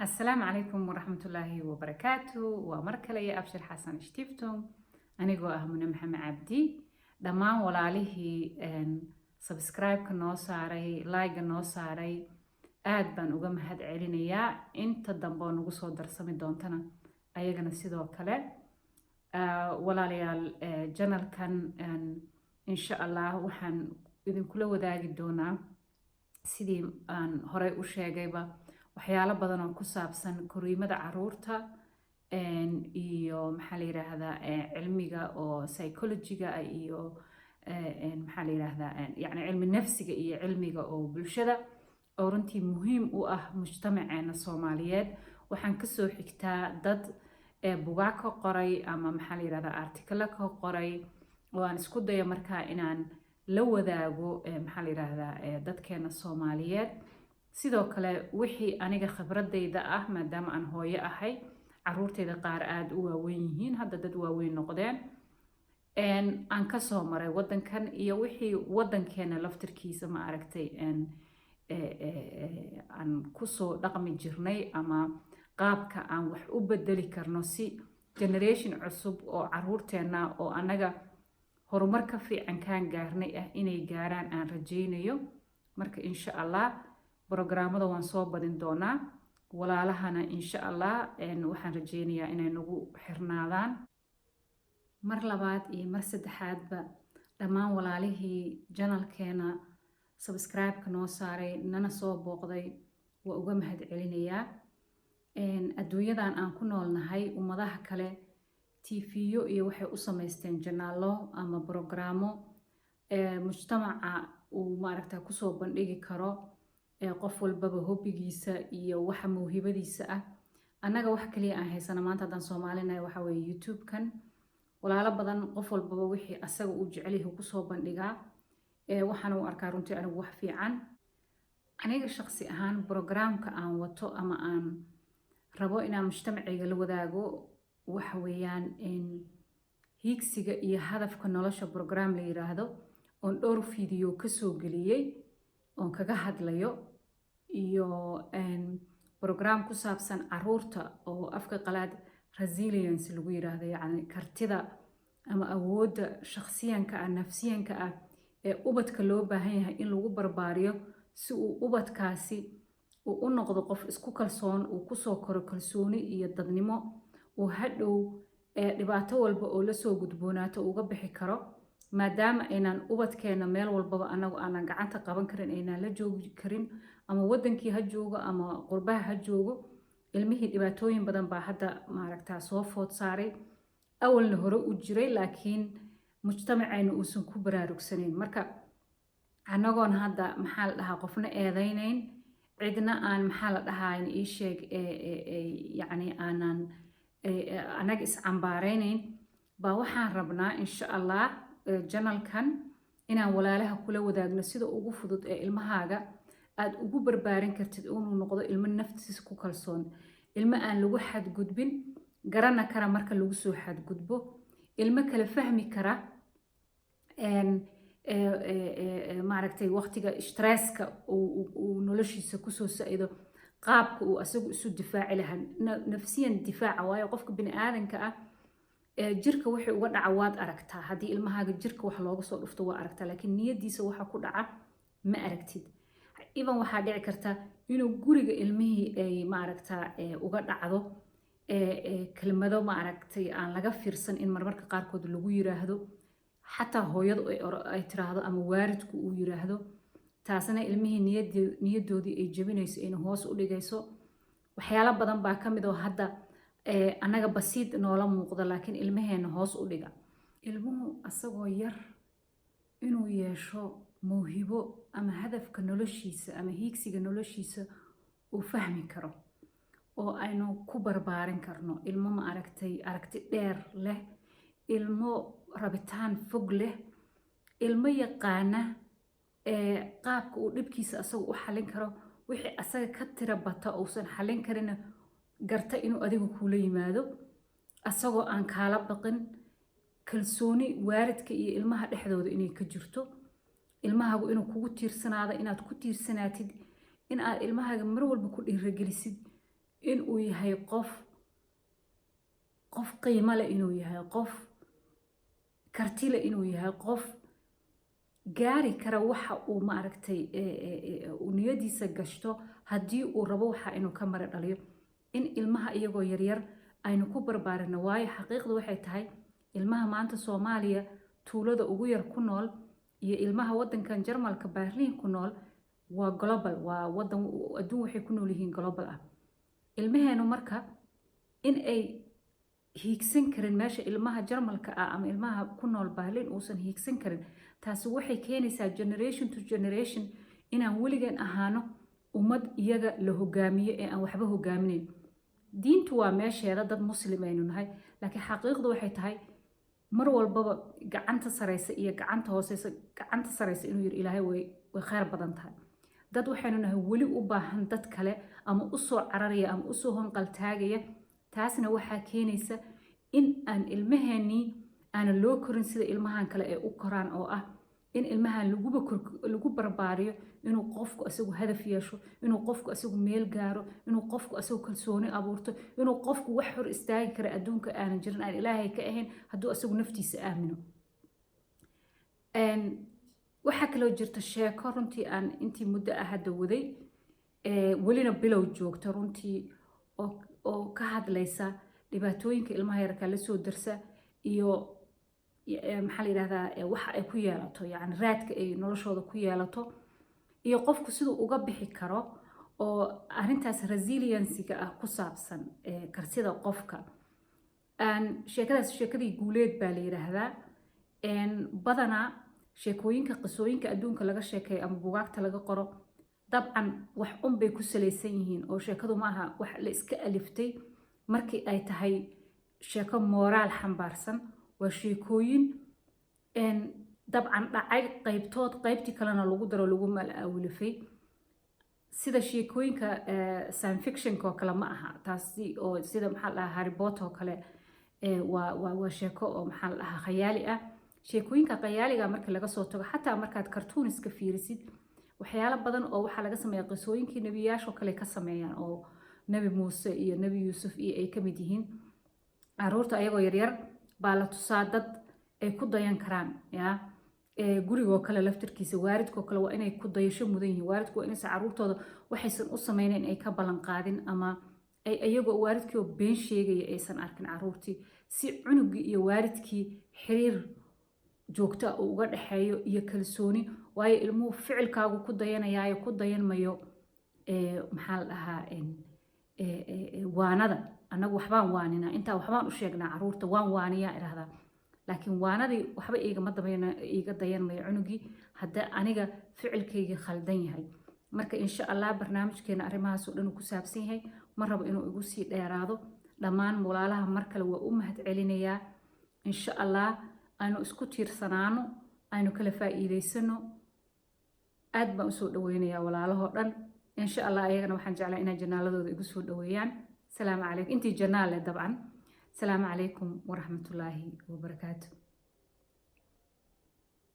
Asalaamu calaykum waraxmatullaahi wabarakaatu. Waa mar kale iyo Abshir Xasan Stiftung, anigoo ah Mune Maxamed Cabdi. Dhammaan walaalihii subscribe-ka noo saaray, like-ga noo saaray, aad baan uga mahad celinayaa. Inta dambe oo nagu soo darsami doontana ayagana sidoo kale. Walaalayaal, channelkan insha Allah waxaan idinkula wadaagi doonaa, sidii aan horey u sheegayba, waxyaalo badan oo ku saabsan koriimada caruurta iyo, maxaa la yiraahdaa, cilmiga oo psychologyga iyo, maxaa la yiraahdaa, yani cilmi nafsiga iyo cilmiga oo bulshada oo runtii muhiim u ah mujtamaceena Soomaaliyeed. Waxaan kasoo xigtaa dad bugaag ka qoray ama, maxaa la yirahdaa, artikalo ka qoray oo aan isku dayo markaa inaan la wadaago, maxaa la yiraahdaa, dadkeena Soomaaliyeed. Sidoo kale wixii aniga khibradayda ah, maadaama aan hooyo ahay, caruurtayda qaar aada u waaweyn yihiin hadda, dad waaweyn noqdeen, aan kasoo maray wadankan iyo wixii wadankeena laftirkiisa, ma aragtay, aan kusoo dhaqmi jirnay ama qaabka aan wax u bedeli karno si generation cusub oo caruurteena oo annaga horumar ka fiican kaan gaarnay ah inay gaaraan aan rajaynayo. Marka insha Allah programada waan soo badin doonaa. Walaalahana insha Allah waxaan rajeynayaa inay nagu xirnaadaan. Mar labaad iyo mar saddexaadba, dhammaan walaalihii channelkeena subscribe-ka noo saaray, nana soo booqday, waa uga mahad celinayaa. Adduunyadan aan ku noolnahay, ummadaha kale TV-yo iyo waxay u samaysteen channelo ama programo mujtamaca uu, maaragta, kusoo bandhigi karo qof walbaba hobbygiisa iyo waxa mawhibadiisa ah. Annaga wax kaliya aan haysana maanta haddaan Soomaalinahay waxa weeye YouTube-kan. Walaalo badan, qof walbaba wixii asaga uu jecelyahay kusoo bandhigaa. Waxaana u arkaa runtii anigu wax fiican. Aniga shaqsi ahaan programka aan wato ama aan rabo inaan mujtamacayga la wadaago waxa weeyaan Hiigsiga iyo Hadafka Nolosha program la yiraahdo, oon dhowr video kasoo geliyey oon kaga hadlayo, iyo program ku saabsan caruurta oo afka qalaad resilience lagu yiraahdo, yacni kartida ama awoodda shakhsiyanka ah, nafsiyanka ah ee ubadka loo baahan yahay in lagu barbaariyo si uu ubadkaasi uu u noqdo qof isku kalsoon, uu kusoo koro kalsooni iyo dadnimo, uu hadhow dhibaato walba oo lasoo gudboonaato uga bixi karo, maadaama aynaan ubadkeena meel walbaba anagu aanan gacanta qaban karin, aynaan la joogi karin, ama wadankii ha joogo ama qurbaha ha joogo. Ilmihii dhibaatooyin badan baa hadda, maaragtaa, soo food saaray, awalna hore u jiray, laakiin mujtamacayna uusan ku baraarugsanayn. Marka annagoon hadda, maxaa la dhahaa, qofna eedaynayn, cidna aan, maxaa la dhahaa, ii sheeg, yacni aanan annaga iscambaaraynayn, baa waxaan rabnaa insha Allah channelkan inaan walaalaha kula wadaagno sida ugu fudud ee ilmahaaga aad ugu barbaarin kartid inuu noqdo ilmo naftiisa ku kalsoon, ilmo aan lagu xadgudbin, garana kara marka lagu soo xadgudbo, ilmo kale fahmi kara, maaragtay, waqtiga stresska uu noloshiisa kusoo sa-ido, qaabka uu asagu isu difaaci lahaa nafsiyan difaaca. Waayo, qofka bini aadanka ah jirka wixii uga dhaca waad aragtaa. Haddii ilmahaaga jirka wax looga soo dhufto waa aragtaa, laakiin niyadiisa waxa ku dhaca ma aragtid. Even waxaa dhici karta inuu guriga ilmihii ay, maaragta, uga dhacdo kelmado, maaragtay, aan laga fiirsan in marmarka qaarkood lagu yiraahdo, xataa hooyadu ay tiraahdo ama waalidku uu yiraahdo. Taasna ilmihii niyadoodii ay jebinayso, ayna hoos u dhigayso. Waxyaalo badan baa ka mid oo hadda annaga basiid noola muuqda, laakiin ilmaheena hoos u dhiga. Ilmuhu asagoo yar inuu yeesho mawhibo ama hadafka noloshiisa ama hiigsiga noloshiisa uu fahmi karo oo aynu ku barbaarin karno ilmo, ma aragtay, aragti dheer leh, ilmo rabitaan fog leh, ilmo yaqaana qaabka uu dhibkiisa asaga u xallin karo, wixii asaga ka tira bata uusan xallin karina garta inuu adigu kuula yimaado asagoo aan kaala baqin. Kalsooni waalidka iyo ilmaha dhexdooda inay ka jirto, ilmahagu inuu kugu tiirsanaado, inaad ku tiirsanaatid, in aad ilmahaaga mar walba ku dhiiragelisid. Inuu yahay qof qiimo leh, inuu yahay qof karti leh, inuu yahay qof gaari kara waxa uu, maaragtay, uu niyadiisa gashto haddii uu rabo waxa inuu ka mara dhaliyo. In ilmaha iyagoo yaryar aynu ku barbaarino, waayo xaqiiqdu waxay tahay ilmaha maanta Soomaaliya tuulada ugu yar ku nool iyo ilmaha wadankan Jarmalka Berliin ku nool waa global, waa wadan adduun, waxay ku nool yihiin global ah. Ilmaheenu marka in ay hiigsan karin meesha ilmaha Jarmalka ah ama ilmaha ku nool Berliin uusan hiigsan karin, taasi waxay keenaysaa generation to generation inaan weligeen ahaano ummad iyaga la hogaamiyo ee aan waxba hogaaminayn. Diintu waa meesheeda, dad Muslim aynu nahay, laakiin xaqiiqdu waxay tahay mar walbaba gacanta sareysa iyo gacanta hooseysa, gacanta sareysa inuu yiri Ilaahay way khayr badan tahay. Dad waxaynu nahay weli u baahan dad kale ama usoo cararaya ama usoo honqaltaagaya. Taasna waxaa keenaysa in aan ilmaheenii aanan loo korin sida ilmahan kale ay u koraan, oo ah in ilmahan lagu barbaariyo inuu qofku isagu hadaf yeesho, inuu qofku isagu meel gaaro, inuu qofku isagu kalsooni abuurto, inuu qofku wax hor istaagi kara adduunka aanan jirin aan Ilaahay ka ahayn hadduu isagu naftiisa aamino. Waxaa kaloo jirta sheeko runtii aan intii muddo ah hadda waday, welina bilow joogta runtii, oo ka hadlaysa dhibaatooyinka ilmaha yarka la soo darsa iyo, maxaa la yidhahdaa, waxa ay ku yeelato, yani raadka ay noloshooda ku yeelato iyo qofku siduu uga bixi karo, oo arrintaas resiliency-ga ah ku saabsan, kartida qofka. Sheekadaas sheekadii Guuleed baa la yidhaahdaa. Badanaa sheekooyinka, qisooyinka adduunka laga sheekeeyo ama bugaagta laga qoro, dabcan wax unbay ku salaysan yihiin, oo sheekadu ma aha wax la iska aliftay. Markii ay tahay sheeko moraal xambaarsan, waa sheekooyin dabcan dhacay qaybtood, qaybtii kalena lagu daro, lagu mal-awilifay. Sida sheekooyinka science fictionka oo kale ma aha taasi, oo sida, maxaa la dhahaa, Harry Potter oo kale waa sheeko oo, maxaa la dhahaa, khayaali ah. Sheekooyinka khayaaliga marka laga soo tago, xataa markaad cartooniska fiirisid, waxyaalo badan oo waxaa laga sameeya qisooyinkii nebiyaashoo kale ka sameeyaan, oo Nebi Muuse iyo Nebi Yuusuf iyo ay ka mid yihiin. Caruurta ayagoo yaryar baa la tusaa dad ay ku dayan karaan. Ya gurigoo kale laftirkiisa, waalidkoo kale waa inay ku dayasho mudan yihiin. Waalidku waa inaysan caruurtooda waxaysan u sameynayn ay ka ballan qaadin, ama ay iyagoo waalidkii oo been sheegaya aysan arkin caruurtii, si cunugii iyo waalidkii xiriir joogta uu uga dhexeeyo iyo kalsooni. Waayo ilmuhu ficilkaagu ku dayanayaayo, ku dayan mayo, maxaa la dhahaa, waanada. Annagu waxbaan waaninaa, intaa waxbaan u sheegnaa caruurta, waan waaniyaa idhahdaa, laakiin waanadii waxba igama dabayna, iiga dayan mayo cunugii hadda aniga ficilkayga khaldan yahay. Marka insha Allah barnaamijkeena arrimahaas oo dhan uu ku saabsan yahay. Ma rabo inuu igu sii dheeraado. Dhammaan walaalaha mar kale waa u mahad celinayaa. Insha Allah aynu isku tiirsanaano, aynu kala faa'iidaysano. Aad baan usoo dhaweynayaa walaalahoo dhan. Insha Allah ayagana waxaan jeclaa inay channel-adooda igu soo dhaweeyaan. Salaamu calaykum intii channel leh dabcan. Salaamu calaykum waraxmatullaahi wabarakaatu.